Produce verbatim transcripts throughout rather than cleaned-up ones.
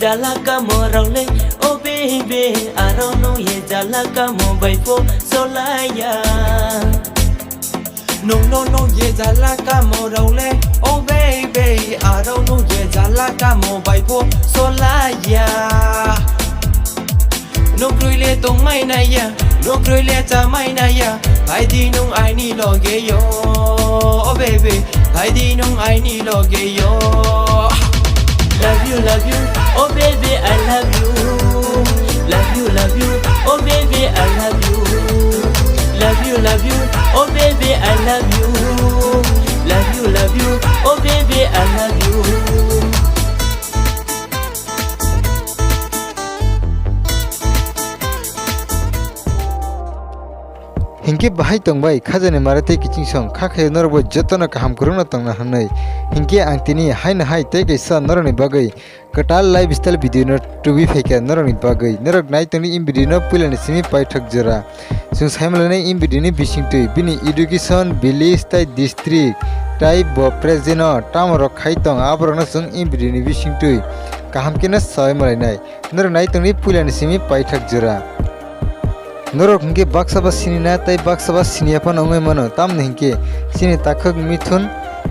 Jala kamo rok le, oh baby, aro nung ye jala kamo bai po solaya. Nung no nung ye jala kamo rok le, oh baby, aro nung ye jala kamo bai po solaya. Nukrui le tongmai naya, nukrui le chamai naya. Phaidi nung aini loge yo, oh baby, phaidi nung aini loge yo. Love you, love you, oh baby, I love you. Love you, love you, oh baby, I love you. Love you, love you, oh baby, I love you. Love you, love you, oh baby, I love you. Hinkhe bahai tongbai khajani mara tei kiching song kha khe norokbo jotono kaham kwrwngno tongna hwnwi. Hinkhe ang tini haino hai tei kaisa norokni bagwi kwtal lifestyle video no tubui phaikha norokni bagwi. Norok nai tongdi in video no puilani simi paithak jora. Chwng saimalainai in video ni bisingtwi bini education, village tei district tei bo present o tamo rok khai tong aborokno chwng in video ni bisingtwi kaham kheno saimalainai. Norok nai tongdi puilani simi paithak jora. Norok hinkhe baksa ba sinina tei baksa ba siniya phano wngwi mano, tamni hinkhe chini takhuk Mithun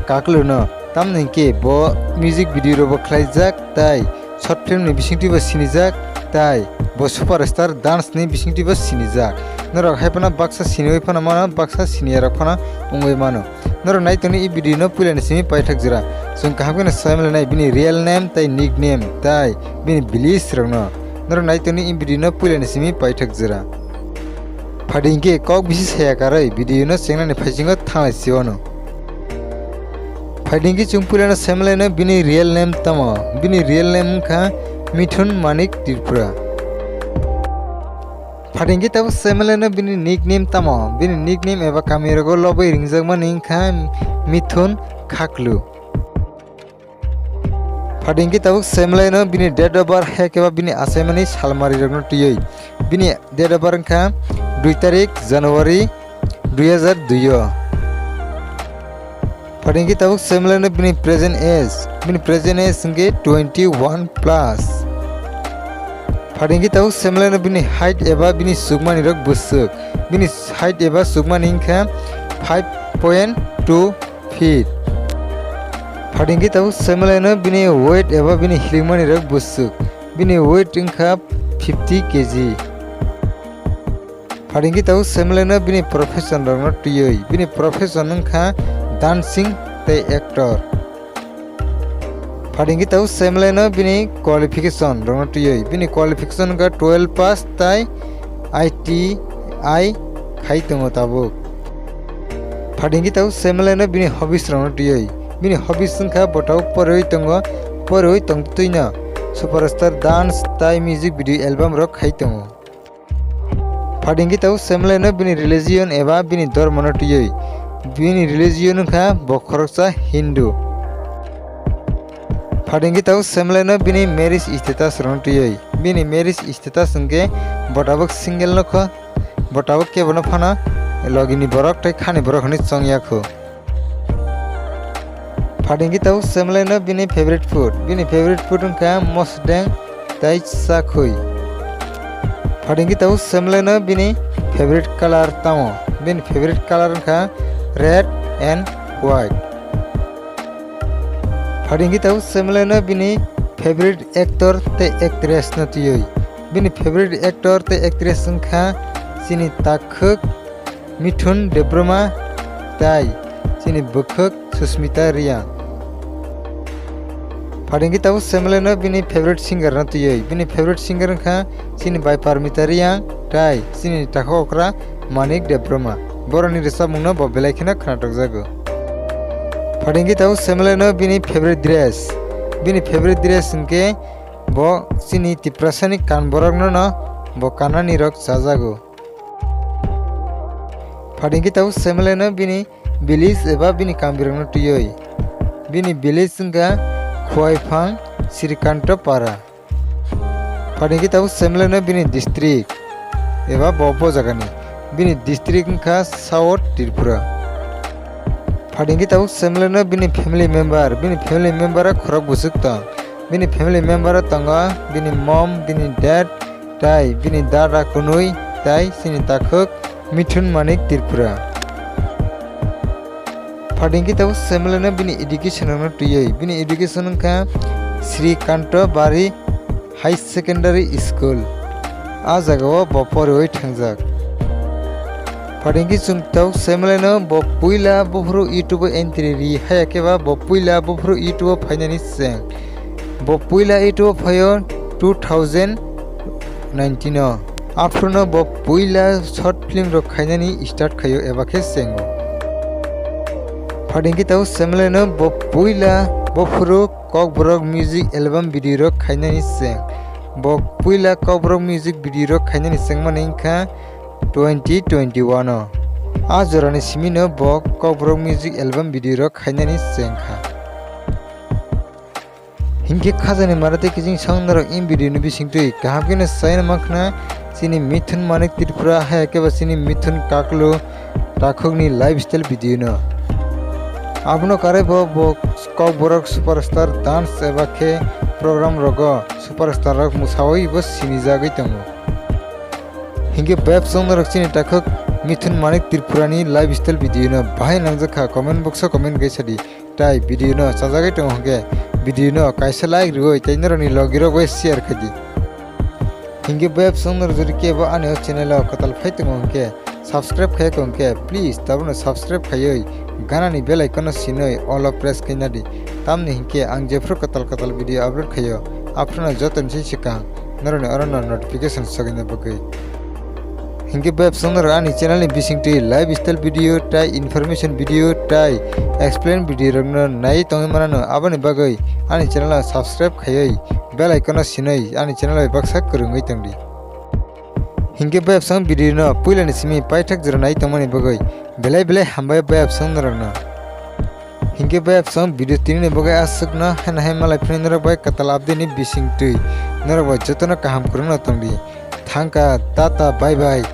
Kaklu no, tamni hinkhe bo music video robo khlaijak tei short film ni bisingtwi bo sinijak tei bo superstar dance ni bisingtwi bo sinijak. Norok hai phano baksa siniwi phano mano, baksa siniya rok phano wngwi mano. Norok nai tongdi i video no puilani simi paithak jora. Chwng kaham kheno saimalainai bini real name tei nickname tei bini village rokno. Norok nai tongdi i video no puilani simi paithak jora. Phaidi hinkhe kok bisi saya karwi video no chengnani phaisingo thanglai siwano. Phaidi hinkhe chwng puilano saimalaino bini real name tamo. Bini real name wngkha Mithun Manik Tripura. Phaidi hinkhe tabuk saimalaino bini nickname tamo? Bini nickname eba kamirogo lobwi ringjakmani wngkha Mithun Khaklu. Phaidi hinkhe tabuk saimalaino bini date of birth hai khe ba bini achaimani salmarirokno twiwi. Bini date of birth wngkha dui tarik January dui hajar dui o. Phaidi hinkhe tabuk saimalaino bini present age. Bini present age hinkhe twenty one plus. Phaidi hinkhe tabuk saimalaino bini height eba bini chukmani rok bwswk. Bini height eba chukmani hinkhe five point two feet. Phaidi hinkhe tabuk saimalaino bini weight eba bini hilikmani rok bwswk. Bini weight wngkha fifty K G. Phaidi hinkhe tabuk saimalaino bini profession rokno twiwi. Bini profession wngkha dancing tei actor. Phaidi hinkhe tabuk saimalaino bini qualification rokno twiwi. Bini qualification wngkha twelve pass tei I T I khai tongo tabuk. Phaidi hinkhe tabuk saimalaino bini hobbies rokno twiwi. Bini hobbies wngkha bo tabuk poriwi tongo, poriwi tongtwino superstar dance tei music video album rok khai tongo. Phaidi hinkhe tabuk saimalaino bini religion eba bini dhormono twiwi. Bini religion wngkha bo khoroksa Hindu. Phaidi hinkhe tabuk saimalaino bini marriage status rokno twiwi. Bini marriage status hinkhe bo tabuk single nokho, bo tabuk kebono phano logini borok tei khani borok hinwi chongyakho. Phaidi hinkhe tabuk saimalaino bini favorite food. Bini favorite food wngkha mosodeng tei chakhwi. Phaidi hinkhe tabuk saimalaino bini favorite color tamo? Bini favorite color wngkha red and white. Phaidi hinkhe tabuk saimalaino bini favorite actor tei actress no twiwi. Bini favorite actor tei actress wngkha chini takhuk Mithun Debbarma tei chini bwkhwk Susmita Reang. Phaidi hinkhe tabuk saimalaino bini favorite singer no twiwi. Bini favorite singer wngkha chini bai Parmita Reang tei chini takhuk okra Manik Debbarma. Borokni rwchapmungno bo belai kheno khwnathokjago. Phaidi hinkhe tabuk saimalaino bini favorite dress. Bini favorite dress hinkhe bo chini Tiprasani kan borokno no bo kanani rok chajago. Phaidi hinkhe tabuk saimalaino bini village eba bini kambirokno twiwi. Bini village wngkha Khuaiphang Srikanto Para. Phaidi hinkhe tabuk saimalaino bini district eba bo, bo jagani. Bini district wngkha South Tripura. Phaidi hinkhe tabuk saimalaino bini family member, bini family member khorok bwswk tong. Bini family member o tongo bini mom, bini dad, tai bini dada kwnwi, tai chini takhuk Mithun Manik Tripura. Phatingkhe tabuk Semeleno bini education rokno twiwi, bini education wngkha Sri Kanto Bari High Secondary School. A jagao bo poriwi thangjak. Phatingkhe chwng tabuk Semeleno bo puila buphuru YouTube o entry ri haya khe ba bo puila buphuru YouTube o phainani chwng. Bo puila YouTube o phaio two thousand nineteen o. Aphuru no bo puila short film rok khainani start khaio eba khe chwngo. Phatingkhe tabuk Semeleno bo puila buphuru Kokborok music album video rok khainani chwng. Bo puila Kokborok music video rok khainani chwngmani wngkha twenty twenty-one o. A jorani simino bo Kokborok music album video rok khainani chwng kha. Hinkhe khajani mara tei kiching song norok in video ni bisingtwi kaham kheno saina mankha chini Mithun Manik Tripura hai khe ba chini Mithun Kaklu takhukni lifestyle video no. Abono karwi bo, bo Kokborok superstar dance eba khe program rogo superstar rok mwsawi bo sinijagwi tongo. Hinkhe bebsong norok chini takhuk Mithun Manik Tripura ni lifestyle video no bahai nangjakha, comment box o comment khe sadi. Tai video no chajagwi tongo hwnkhe video no kaisa like rwwi tei norokni logi rok bai share khaidi. Hinkhe bebsong norok jodi kebo ani o channel o kwtal phai tongo hwnkhe subscribe khaiya kho hwnkhe please tabukno subscribe khaiwi ganani bell icon no sinwi all o press khaina di. Tamni hinkhe ang jephru kwtal kwtal video upload khaio aphruno jotoni se swkang norokni orono notification sogwina bagwi. Hinkhe bebsong norok ani channel ni bisingtwi lifestyle video tai information video tai explain video rokno naiwi tongwi manano, aboni bagwi ani channel o subscribe khaiwi bell icon no sinwi ani channel bai baksa kwrwngwi tongdi. Hinkhe bebsong video no puilani simi paithak jora naiwi tongmani bagwi belai belai hambai bebsong norokno. Hinkhe bebsong video tinini bagwi aswkno haino hai malai phini norok bai kwtal update ni bisingtwi norok bai jotono kaham kwrwngno tongdi. Thangkha, tata, bye bye.